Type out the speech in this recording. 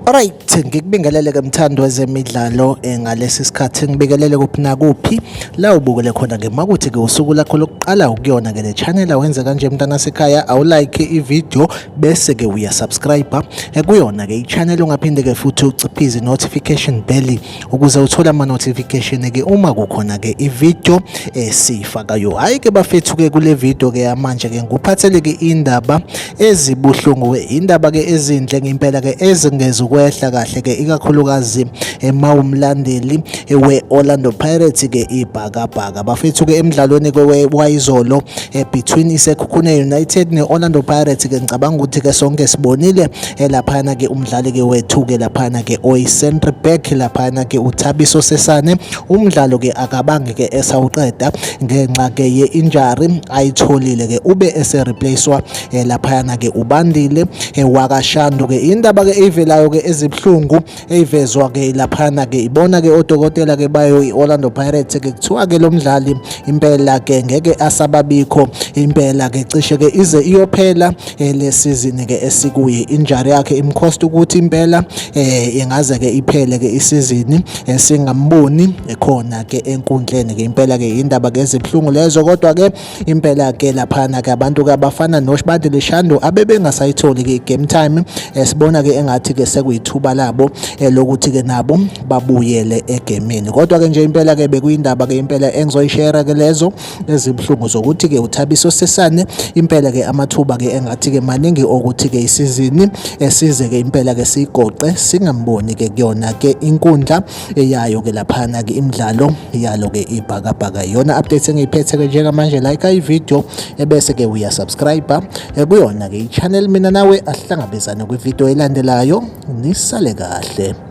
Alright, ngikubingelele ke mthandi wezemidlalo ngalesi sikhathi ngibingelele kuphi nakuphi la ubukele khona ke makuthi ke usuku lakho lokuqala ukuyona ke le channel awenze kanje mntana sekhaya awulike i-video bese ke uyasubscribe kuyona ke i-channel ungaphinde ke futhi uciphize notification bell ukuze uthole ama-notification ke uma kukhona ke i-video esiyifakayo. Hhayi ke bafethu ke kule video ke yamanje ke ngikuphathele ke indaba ezibuhlungu ke indaba ke ezinhle ngempela ke ezingezukwehla kahle ke ikakhulukazi mawumlandeli we-Orlando Pirates ke ibhakabhaka bafethu ke emdlalweni ke wayizolo between iSekhukhune United ne-Orlando Pirates ke ngicabanga ukuthi ke sonke sibonile laphana ke umdlali ke wethu ke laphana ke oyi-centre back laphana ke uThabiso Sesane umdlalo ke akabange ke esawuqeda ngenxa ke ye-injury ayitholile ke ube ese-replacewa laphayana ke uBandile wakaShandu ke indaba ke eyivelayo ke ezibuhlungu eyivezwa ke laphana ke ibona ke odokotela ke bayo i-Orlando Pirates ke kuthiwa ke lo mdlali impela ke ngeke asababikho impela ke cishe ke ize iyophela le season ke esikuye injury yakhe imcost ukuthi impela ingaze ke iphele ke isizini singamboni khona ke enkundleni ke impela ke indaba ke ezibuhlungu lezo kodwa ke impela ke laphana ke abantu ke abafana noShibandile Shando abebengasayitholi ke game time sibona ke engathi ke sekuyithuba labo lokuthi ke nabo babuyele egemini kodwa ke nje impela ke bekuyindaba ke impela engizoyishare ke lezo ezibuhlungu zokuthi ke uThabiso Sesane impela ke amathuba ke engathi ke maningi okuthi ke isizini esize ke impela ke sigoqe singamboni ke kuyona ke inkundla eyayo ke laphana ke imidlalo yalo ke ibhakabhaka iyona update engiyiphethe ke njengamanje like i-video ebese ke uyasubscribe kuyona ke i-channel mina nawe ahlangabezane kwi-video elandelayo nisale kahle.